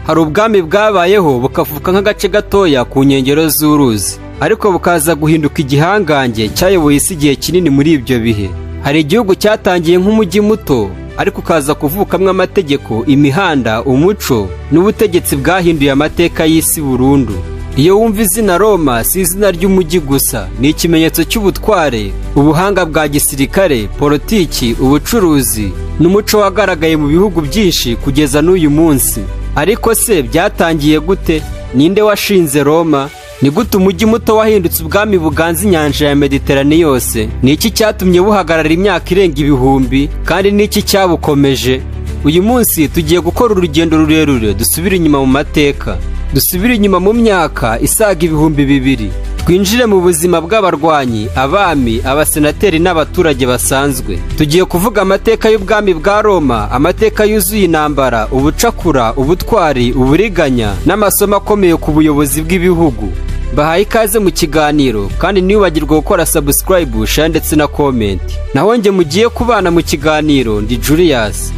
Hari ubwami bwabayeho bukavuka nk'agace gatoya ku nkengero z'uruzi, ariko bukaza guhinduka igihangange cyayoboye isi igihe kinini muri ibyo bihe. Hari igihugu cyatangiye nk'umujyi muto, ariko ukaza kuvukamo amategeko, imihanda, umuco n'ubutegetsi bwahinduye amateka y'isi burundu. Iyo wumva izina Roma, si izina ry'umujyi gusa, ni ikimenyetso cy'ubutware, ubuhanga bwa gisirikare, politiki, ubucuruzi n'umuco wagaragaye mu bihugu byinshi kugeza n'uyu munsi. Ariko se byatangiye gute? Ninde washinze Roma? Ni gute umujyi muto wahindutse ubwami buganza inyanja ya Mediterane yose? Ni iki cyatumye buhagarara imyaka irenga ibihumbi, kandi ni iki cyabukomeje? Uyu munsi tugiye gukora urugendo rurerure, dusubire inyuma mu mateka, dusubire inyuma mu myaka isaga 2000, twinjire mu buzima bw'abarwanyi, abami, abasenateri n'abaturage basanzwe. Tugiye kuvuga amateka y'ubwami bwa Roma, amateka yuzuye intambara, ubucakura, ubutwari, uburiganya n'amasomo akomeye ku buyobozi bw'ibihugu. Bahaye ikaze mu kiganiro, kandi ntiwibagirwe gukora subscribe, share ndetse na comment. Naho njye mugiye kubana mu kiganiro ndi Julius.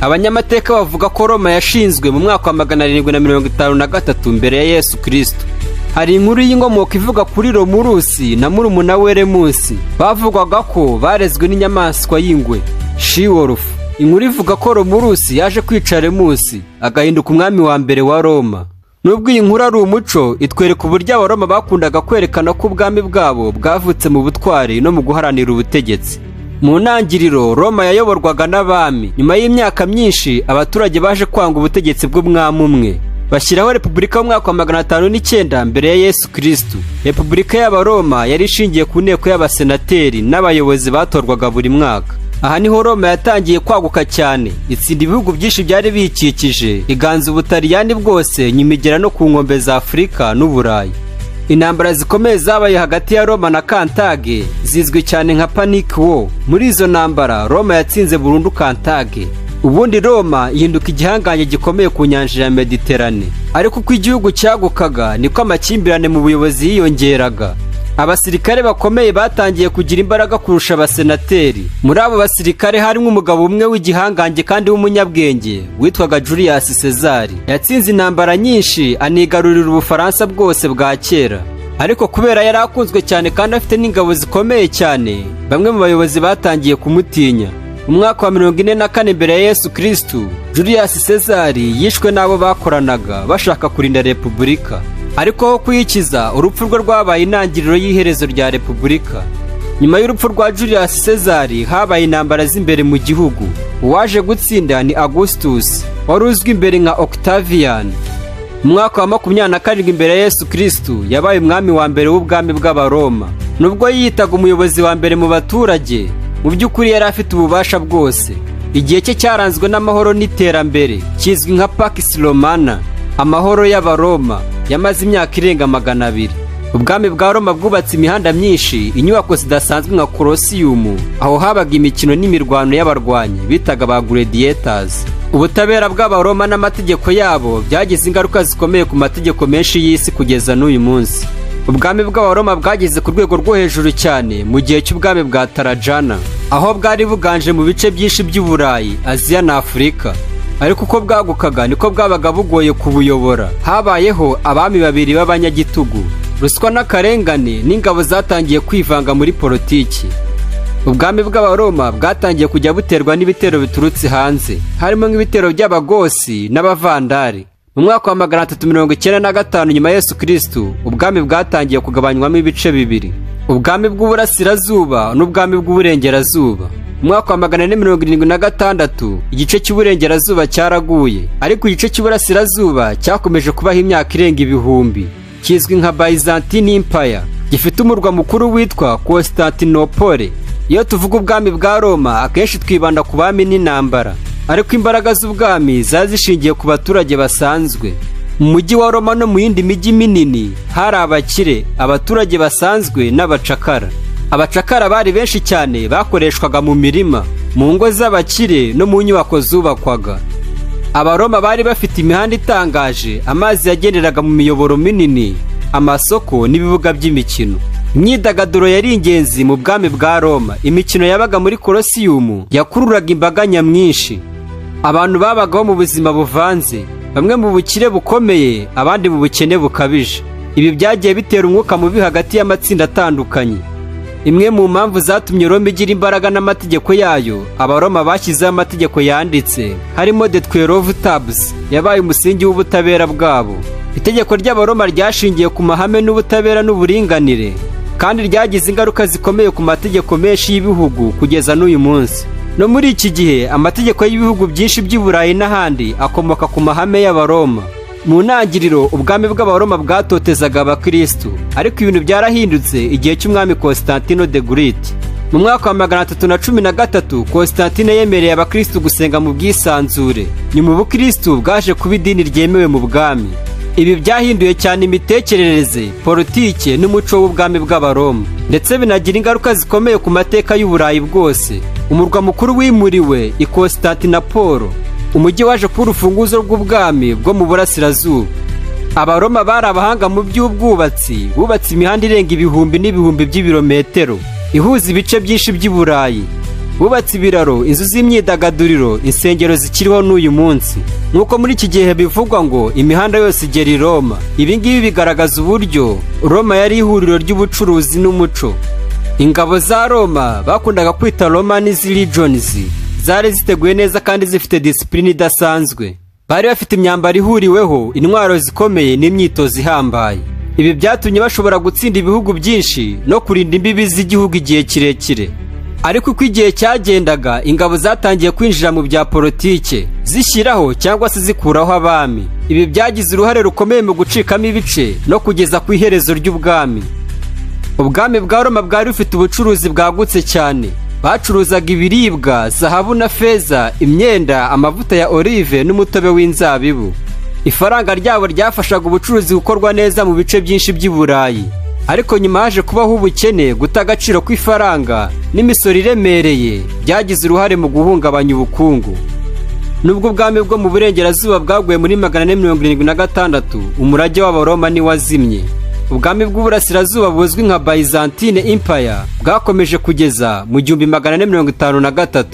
Abanyamateka bavuga ko Roma yashinzwe mu mwaka wa 753 mbere ya Yesu Kristo. Hari inkuru y'inkomoko ivuga kuri Romurusi na murumuna we Remusi, bavugwaga ko barezwe n'inyamaswa y'ingwe, she-wolf. Inkuru ivuga ko Romurusi yaje kwica Remusi, agahinduka umwami wa mbere wa Roma. Nubwo iyi nkuru ari umuco, itwereka uburyo Abaroma bakundaga kwerekana ko ubwami bwabo bwavutse mu butwari no mu guharanira ubutegetsi. Mu ntangiriro, Roma yayoborwaga n'abami. Nyuma y'imyaka myinshi, abaturage baje kwanga ubutegetsi bw'umwami umwe, bashyiraho repubulika mu mwaka wa 509 mbere ya Yesu Kristu. Repubulika y'Abaroma yari ishingiye ku nteko y'abasenateri n'abayobozi batorwaga buri mwaka. Aha niho Roma yatangiye kwaguka cyane, itsinda ibihugu byinshi byari biyikikije, iganza Ubutaliyani bwose, nyuma igera no ku nkombe za Afurika n'Uburayi. Intambara zikomeye zabaye hagati ya Roma na Kantage zizwi cyane nka Punic War. Muri izo ntambara, Roma yatsinze burundu Kantage, ubundi Roma ihinduka igihangange gikomeye ku nyanja ya Mediterane. Ariko uko igihugu cyagukaga, niko amakimbirane mu buyobozi yiyongeraga. Abasirikare bakomeye batangiye kugira imbaraga kurusha abasenateri. Muri abo basirikare harimo umugabo umwe w'igihangange kandi w'umunyabwenge witwaga Julius Caesar. Yatsinze intambara nyinshi, anigarurira Ubufaransa bwose bwa kera. Ariko kubera yari akunzwe cyane kandi afite n'ingabo zikomeye cyane, bamwe mu bayobozi batangiye kumutinya. Mu mwaka wa 44 mbere ya Yesu Kristu, Julius Caesar yishwe n'abo bakoranaga bashaka kurinda repubulika. Ariko aho kuyikiza, urupfu rwe rwabaye intangiriro y'iherezo rya repubulika. Nyuma y'urupfu rwa Julius Caesar, habaye intambara z'imbere mu gihugu. Uwaje gutsinda ni Augustus, wari uzwi imbere nka Octavian. Mu mwaka wa 27 mbere ya Yesu Kristu, yabaye umwami wa mbere w'ubwami bw'Abaroma. Nubwo yiyitaga umuyobozi wa mbere mu baturage, mu by'ukuri yari afite ububasha bwose. Igihe cye cyaranzwe n'amahoro n'iterambere, kizwi nka Pax Romana, amahoro y'Abaroma, yamaze imyaka irenga 200. Ubwami bwa Roma bwubatse imihanda myinshi, inyubako zidasanzwe nka Colosseum, aho habaga imikino n'imirwano y'abarwanyi bitaga ba gladiators. Ubutabera bw'Abaroma n'amategeko yabo byagize ingaruka zikomeye ku mategeko menshi y'isi kugeza n'uyu munsi. Ubwami bw'Abaroma bwageze ku rwego rwo hejuru cyane mu gihe cy'ubwami bwa Tarajana, aho bwari buganje mu bice byinshi by'Uburayi, Aziya na Afurika. Ariko uko bwagukaga, niko bwabaga bugoye kubuyobora. Habayeho abami babiri b'abanyagitugu, ruswa n'akarengane, n'ingabo zatangiye kwivanga muri politiki. Ubwami bw'Abaroma bwatangiye kujya buterwa n'ibitero biturutse hanze, harimo nk'ibitero by'Abagosi n'Abavandari. Mu mwaka wa 395 nyuma Yesu Kristu, ubwami bwatangiye kugabanywamo ibice bibiri: ubwami bw'uburasirazuba n'ubwami bw'uburengerazuba. Mu mwaka wa 476, igice cy'uburengerazuba cyaraguye, ariko igice cy'uburasirazuba cyakomeje kubaho imyaka irenga ibihumbi, kizwi nka Byzantine Empire, gifite umurwa mukuru witwa Constantinople. Iyo tuvuga ubwami bwa Roma, akenshi twibanda ku bami n'intambara, ariko imbaraga z'ubwami zari zishingiye ku baturage basanzwe. Mu mujyi wa Roma no mu yindi mijyi minini hari abakire, abaturage basanzwe n'abacakara. Abacakara bari benshi cyane, bakoreshwaga mu mirima, mu ngo z'abakire no mu nyubako zubakwaga. Abaroma bari bafite imihanda itangaje, amazi yagenderaga mu miyoboro minini, amasoko n'ibibuga by'imikino. Imyidagaduro yari ingenzi mu bwami bwa Roma. Imikino yabaga muri Colosseum yakururaga imbaga nyamwinshi. Abantu babagaho mu buzima buvanze. Bamwe mu bukire bukomeye, abandi mu bukene bukabije. Ibi byagiye bitera umwuka mubi hagati y'amatsinda atandukanye. Imwe mu mpamvu zatumye Roma igira imbaraga n'amategeko yayo, Abaroma bashyizeho amategeko yanditse, harimo The 12 Tables, yabaye umusingi w'ubutabera bwabo. Itegeko ry'Abaroma ryashingiye ku mahame n'ubutabera n'uburinganire, kandi ryagize ingaruka zikomeye ku mategeko menshi y'ibihugu kugeza n'uyu munsi. No muri iki gihe, amategeko y'ibihugu byinshi by'i Burayi n'ahandi akomoka ku mahame y'Abaroma. Mu ntangiriro, ubwami bw'Abaroma bwatotezaga Abakirisitu, ariko ibintu byarahindutse igihe cy'umwami Constantino the Great. Mu mwaka wa 313, Constantine yemereye Abakirisitu gusenga mu bwisanzure. Nyuma ubukirisitu bwaje kuba idini ryemewe mu bwami. Ibi byahinduye cyane imitekerereze, politike n'umuco w'ubwami bw'Abaroma, ndetse binagira ingaruka zikomeye ku mateka y'Uburayi bwose. Umurwa mukuru wimuriwe i Constantinople, umujyi waje kuba urufunguzo rw'ubwami bwo mu burasirazuba. Abaroma bari abahanga mu by'ubwubatsi. Bubatse imihanda irenga ibihumbi n'ibihumbi by'ibirometero ihuza ibice byinshi by'i Burayi. Bubatse ibiraro, inzu z'imyidagaduriro, insengero zikiriho n'uyu munsi. Nk'uko muri iki gihe bivugwa ngo imihanda yose igera i Roma, ibi ngibi bigaragaza uburyo Roma yari ihuriro ry'ubucuruzi n'umuco. Ingabo za Roma bakundaga kwita Roman Legions zari ziteguye neza kandi zifite disipurine idasanzwe. Bari bafite imyambaro ihuriweho, intwaro zikomeye n'imyitozo ihambaye. Ibi byatumye bashobora gutsinda ibihugu byinshi no kurinda imbibi z'igihugu igihe kirekire. Ariko uko igihe cyagendaga, ingabo zatangiye kwinjira mu bya politike, zishyiraho cyangwa se zikuraho abami. Ibi byagize uruhare rukomeye mu gucikamo ibice no kugeza ku iherezo ry'ubwami. Ubwami bwa Roma bwari bufite ubucuruzi bwagutse cyane. Bacuruzaga ibiribwa, zahabu na feza, imyenda, amavuta ya olive n'umutobe w'inzabibu. Ifaranga ryabo ryafashaga ubucuruzi gukorwa neza mu bice byinshi by'i Burayi. Ariko nyuma haje kubaho ubukene, guta agaciro kw'ifaranga n'imisoro iremereye byagize uruhare mu guhungabanya ubukungu. Nubwo ubwami bwo mu burengerazuba bwaguye muri 476, umurage w'Abaroma ntiwazimye. Ubwami bw'uburasirazuba buzwi nka Byzantine Empire bwakomeje kugeza mu 1453.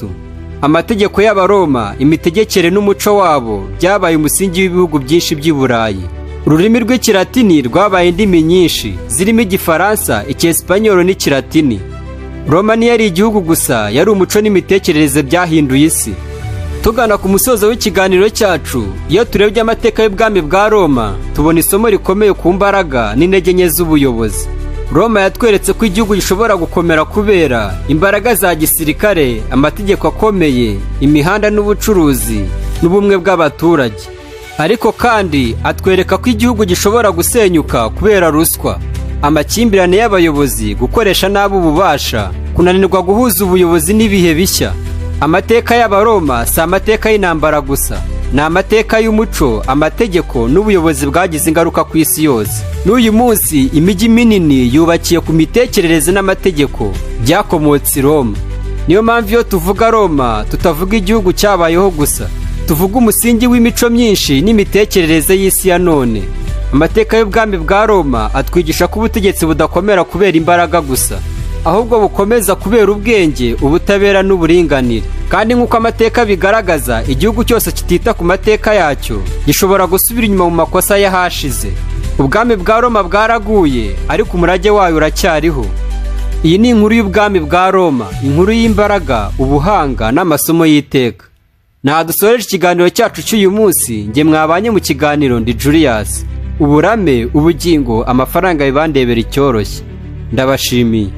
Amategeko y'Abaroma, imitegekere n'umuco wabo byabaye umusingi w'ibihugu byinshi by'i Burayi. Ururimi rw'Ikilatini rwabaye indimi nyinshi, zirimo Igifaransa, Icyesipanyolo n'Ikilatini. Roma ntiyari igihugu gusa, yari umuco n'imitekerereze byahinduye isi. Tugana ku musozo w'ikiganiro cyacu, iyo turebye amateka y'ubwami bwa Roma, tubona isomo rikomeye ku mbaraga n'intege nke z'ubuyobozi. Roma yatweretse ko igihugu gishobora gukomera kubera imbaraga za gisirikare, amategeko akomeye, imihanda n'ubucuruzi n'ubumwe bw'abaturage. Ariko kandi atwereka ko igihugu gishobora gusenyuka kubera ruswa, amakimbirane y'abayobozi, gukoresha nabi ububasha, kunanirwa guhuza ubuyobozi n'ibihe bishya. Amateka y'Abaroma si amateka y'intambara gusa, ni amateka y'umuco, amategeko n'ubuyobozi bwagize ingaruka ku isi yose. N'uyu munsi imijyi minini yubakiye ku mitekerereze n'amategeko byakomotse i Roma. Niyo mpamvu iyo tuvuga Roma tutavuga igihugu cyabayeho gusa, tuvuga umusingi w'imico myinshi n'imitekerereze y'isi ya none. Amateka y'ubwami bwa Roma atwigisha ko ubutegetsi budakomera kubera imbaraga gusa, ahubwo bukomeza kubera ubwenge, ubutabera n'uburinganire. Kandi nk'uko amateka bigaragaza, igihugu cyose kitita ku mateka yacyo gishobora gusubira inyuma mu makosa y'ahashize. Ubwami bwa Roma bwaraguye, ariko umurage wayo uracyariho. Iyi ni inkuru y'ubwami bwa Roma, inkuru y'imbaraga, ubuhanga n'amasomo y'iteka. Nta dusoreje ikiganiro cyacu cy'uyu munsi. Njye mwabanye mu kiganiro ndi Julius. Uburame, ubugingo, amafaranga bibandebera icyoroshye. Ndabashimiye.